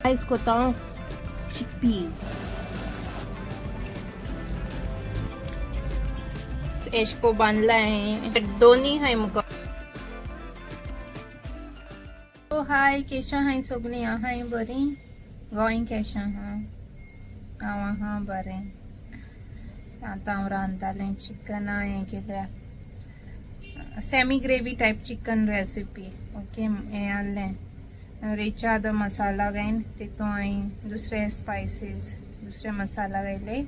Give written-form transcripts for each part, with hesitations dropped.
आयज कोता चिकपीज. एशको बांदलाय दोनी हाय मुका. हाय, केशा हाय सगळीं आहाय बरी? गोंय केशा आहा? हांव आहा बरें. आतां हांव रांदतालें चिकन. हें केल्या semi gravy type chicken recipe, okay. हें आहलें रेचादो मसाला घायन, तितून हांवें दुसरे स्पायसीस, दुसरे मसाला घायले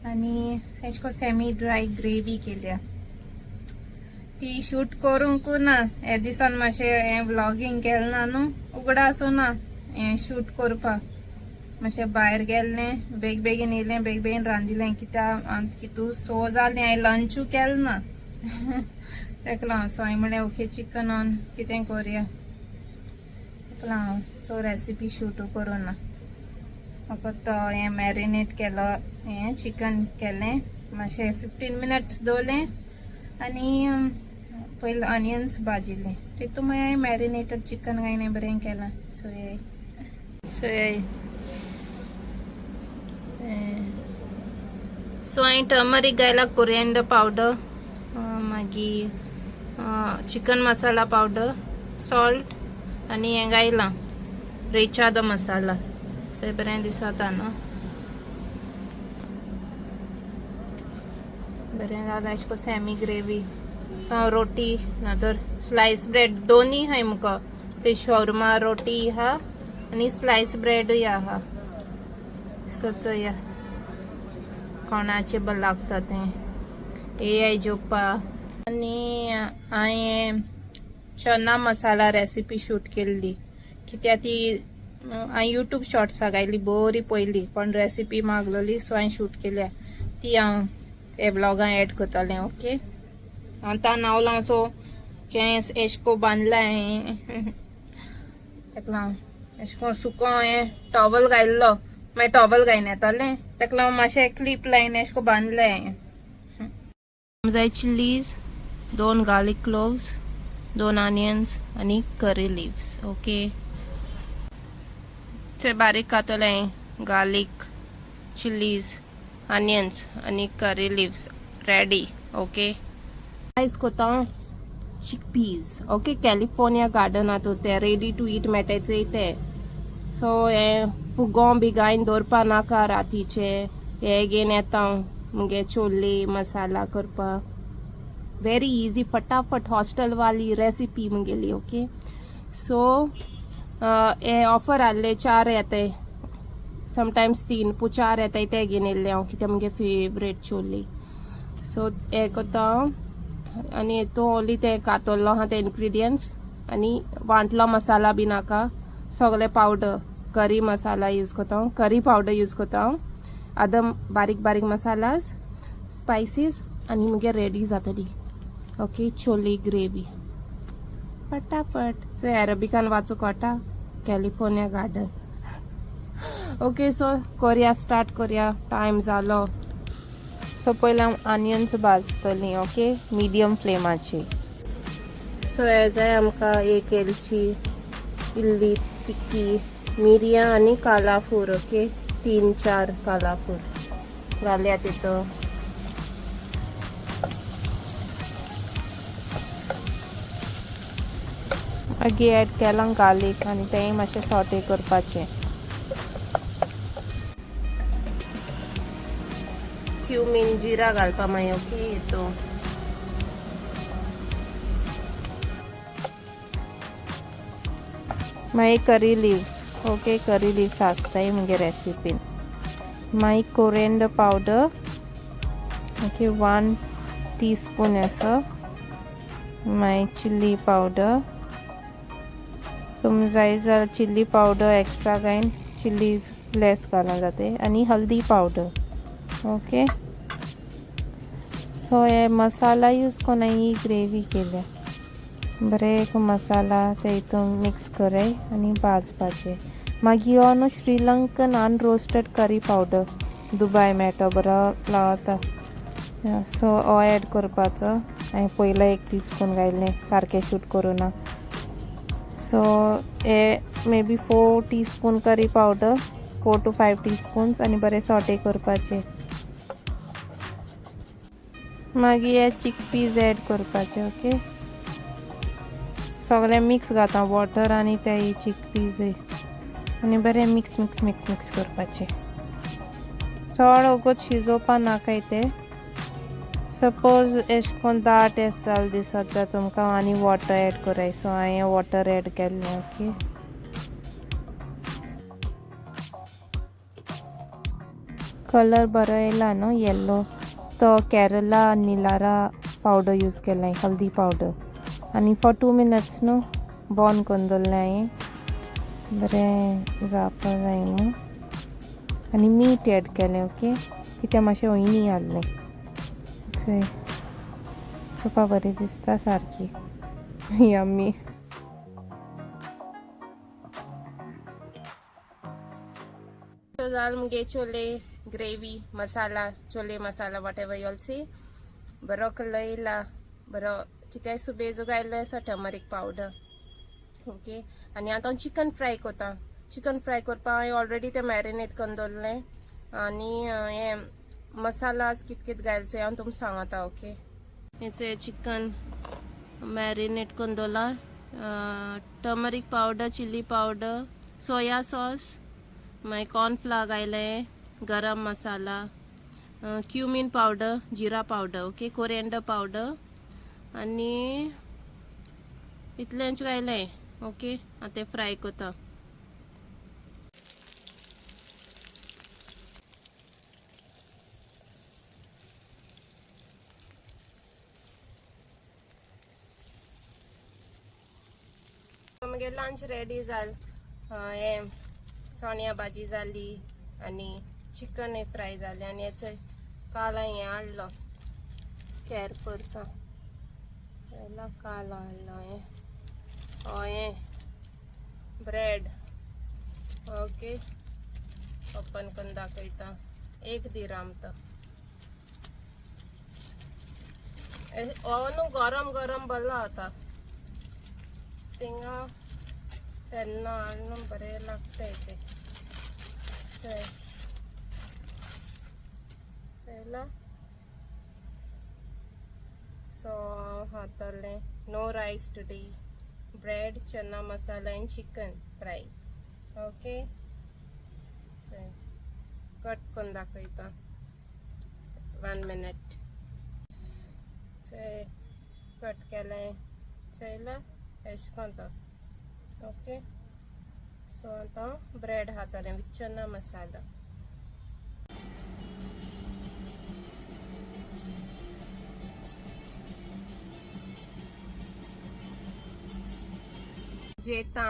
आनी एशे को सेमी ड्राय ग्रेवी केल्या. ती शूट करूंक ना. हे दिसान मातशें हें व्लॉगींग केलें ना न्हू, उगडासू ना हें शूट करपाक. मातशें भायर गेल्लें, बेग बेगीन येयलें, बेग बेगीन रांदिलें. कित्याक कितू सो जालें, हांवें लंचूय केलें ना तेका लागून. सो हांवें म्हणलें, ओके, चिकन ऑन कितें करुया. तेका लागून सो रेसिपी शूटू करूं ना. फकत हें मॅरिनेट केलो, हें चिकन केलें, मातशें 15 मिनट्स दवरलें आनी पयलीं ऑनियन्स भाजिल्ले, तितून मागीर हांवें मॅरिनेटेड चिकन घायन बरें केलां. चोयाय चोयाय. सो हांवें टर्मरीक घायला, कोरिएंडर पावडर, मागीर चिकन मसाला पावडर, सॉल्ट आनी हें घायलां रेचादो मसाला. सो बरें दिसता न्हू? बरें जालां अशें करून सेमी ग्रेवी. सो हांव रोटी ना तर स्लायस ब्रेड दोनी हाय मुका. ते शॉर्मा रोटी आहा आनी स्लायस ब्रेडूय आहा. सो चोया कोणाचे बरें लागता तें. ए I जेवपा. आनी हांवें चना मसाला रेसिपी शूट केल्ली, कित्याक ती हांवें युट्यूब शॉर्ट्साक घायली बरी पयली. कोण रेसिपी मागलोली, सो हांवें शूट केल्या. ती हांव हे ब्लॉगान एड करतलें, ओके. आतां न्हावलां, सो केंस एशको बांदलाय. तेका लागून एशें कोन सुको हें टॉवल घायल्लो, मागीर टॉवल घायन येतलें. तेका लागून मातशें क्लिप लायन एशें कोन बांदलें हांवें. जाय चिल्लीज, दोन गार्लिक क्लोव्स, दोन आनियन्स आनी करी लिव्स, ओके. ते बारीक कातलें. गार्लिक, चिल्लीज, आनियन्स आनी करी लिव्स रेडी, ओके. आयज कोता चिकपीज, ओके. कॅलिफोर्निया गार्डन आतां ते रेडी टू ईट मेळटाय चोय ते. सो हे फुगो बी घायन दवरपा नाका रातीचे. हे घेवन येता हांव मुगे चोले मसाला करपाक. वेरी इजी, फटाफट, हॉस्टेलवाली रेसिपी मुगेली, ओके. सो हे ऑफर आहले, चार येताय, समटायम्स तीन, पूण चार येताय ते घेवन येयल्ले हांव, कित्याक मुगे फेवरेट चोले. सो हे कोता हांव आनी हितून ओन्ली ते कातरलो आहा ते इन्ग्रिडियंट्स आनी वांटलो मसाला बी नाका. सगळे पावडर, करी मसाला यूज करता हांव, करी पावडर यूज करता हांव, आदम बारीक बारीक मसालास, स्पायसीस आनी मुगे रेडी जातली, ओके, चोले ग्रेवी फटाफट. सो अरेबिकान वाचूं कळटा, कॅलिफोर्निया गार्डन, ओके. सो करया, स्टार्ट करया, टायम जालो. सो पयलीं हांव आनियन्स भाजतली, ओके, मिडियम फ्लेमाचेर. सो हे जाय आमकां एक एलची, इल्ली तिक्की मिरयां आनी कालाफूर, ओके. तीन चार कालाफूर घालया तितून. मागीर एड केलां गार्लीक आनी तेंय मातशें सॉटे करपाचें. क्युमीन, जिरा घालपा मागीर, ओके, हितून. मागीर करी लिव्स, ओके. करी लिव्स आसताय मुगे रेसिपीन. मागीर coriander powder, okay, 1 teaspoon आसा. मागीर चिल्ली पावडर, तुमी जाय जाल्यार चिल्ली पावडर एक्स्ट्रा घायन चिल्लीज लेस घालूं जाता. आनी हल्दी पावडर, ओके. सो हे मसाला यूज करून ही ग्रेवी केल्या. बरें एक मसाला ते हितून मिक्स कराय आनी भाजपाचे. मागीर हो न्हू श्रीलंकन अनरोस्टेड करी पावडर दुबाय मेळटा, बरो लागता. सो हो एड करपाचो. हांवें पयलो एक टी स्पून घायलें, सारकें शूट करूं ना. सो हे Maybe 4 teaspoon curry powder, 4 to 5 teaspoons आनी बरें सॉटे करपाचें. मागीर हे चिकपीज एड करपाचे. ओके, सगळें मिक्स घाता, वॉटर आनी ते चिकपीज, आनी बरें मिक्स मिक्स मिक्स मिक्स करपाचें. चड वगत शिजोवपा नाकाय ते. सपोज एशें कोन्न दाट एश जालें दिसत जाल्यार तुमकां आनी वॉटर एड कराय. सो हांवें वॉटर एड केल्लें. ओके, कलर बरो येयला न्हू, येल्लो. तो केरला निलारा पावडर यूज केलां, हल्दी पावडर. आनी फॉर 2 मिनट्स न्हू बॉन करून दवरलें हांवें, बरें जावपा जाय न्हू. आनी मीठ एड केलें. ओके, कित्याक मातशें ओयनी आहलें. चोय, चोवपा बरी दिसता सारकी, यम्मी. जाल मुगे chole gravy masala, chole masala, whatever you'll say. बरो कलर येयला बरो, कित्याक सुबेजो घायलो असो टर्मरीक पावडर. ओके, आनी आतां हांव चिकन फ्राय करता. चिकन फ्राय करपाक हांवें ऑलरेडी तें मॅरिनेट करून दवरलें. आनी हें मसालास कित कित घालचें हांव तुमकां सांगता. ओके, हें चिकन मॅरिनेट करून दवरलां, turmeric powder, chilli powder, soya sauce, मागीर cornflour घायलें, garam masala, cumin powder, jeera powder, okay, coriander powder आनी इतलेंच घायलें. ओके, आतां तें फ्राय करता. मागीर लंच रेडी जाल. हें चोण्या भाजी जाली आनी चिकन फ्राय जालें. आनी हेचो काल हें हाडलो कॅरपर्सां काल हाडलो हें हें ब्रेड. ओके, ओपन करून दाखयता. एक दिराम तो. हो न्हू गरम गरम बरो जाता थिंगा. तेन्ना हाडून बरें लागता तें. चोय, पळयला. सो हांव खातलें, no rice today, bread, chana masala and chicken fry. Okay, चोय, कट करून दाखयता. 1 मिनट. चोय, कट केलें, चोयला, एशें कोन्न तो. ओके, सो आतां ब्रेड खातलें विथ चना मसाला. जेता,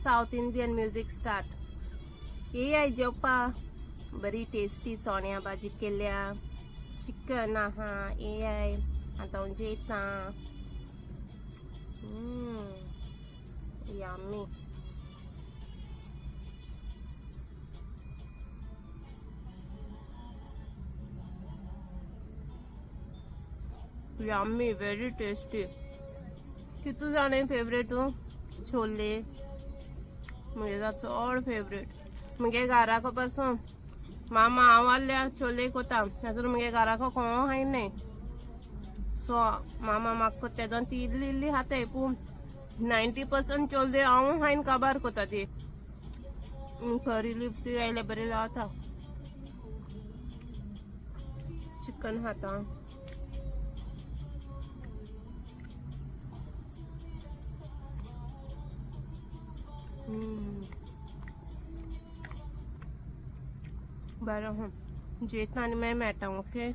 सावथ इंडियन म्युजीक स्टार्ट. येयाय जेवपा. बरी टेस्टी चोण्या भाजी केल्या, चिकन आहा. येयाय, आतां हांव जेता. Yummy, yummy, very tasty. कितू जाणां फेवरेट छोले? म्हगे चड फेवरेट. मुगे घराको पासून मामा हांव आहल्या छोले कोता, नाजाल्यार मुगे घराको कोण खायनाय. सो मामा म्हाका कोत्ता तेदोन ती इल्ली इल्ली खाताय, पूण 90% छोले हांव खायन काबार कोता ती. करी लिव्स घायल्यार बरें जाता. चिकन खाता. बरें, जेता आनी मागीर मेळटा. ओके.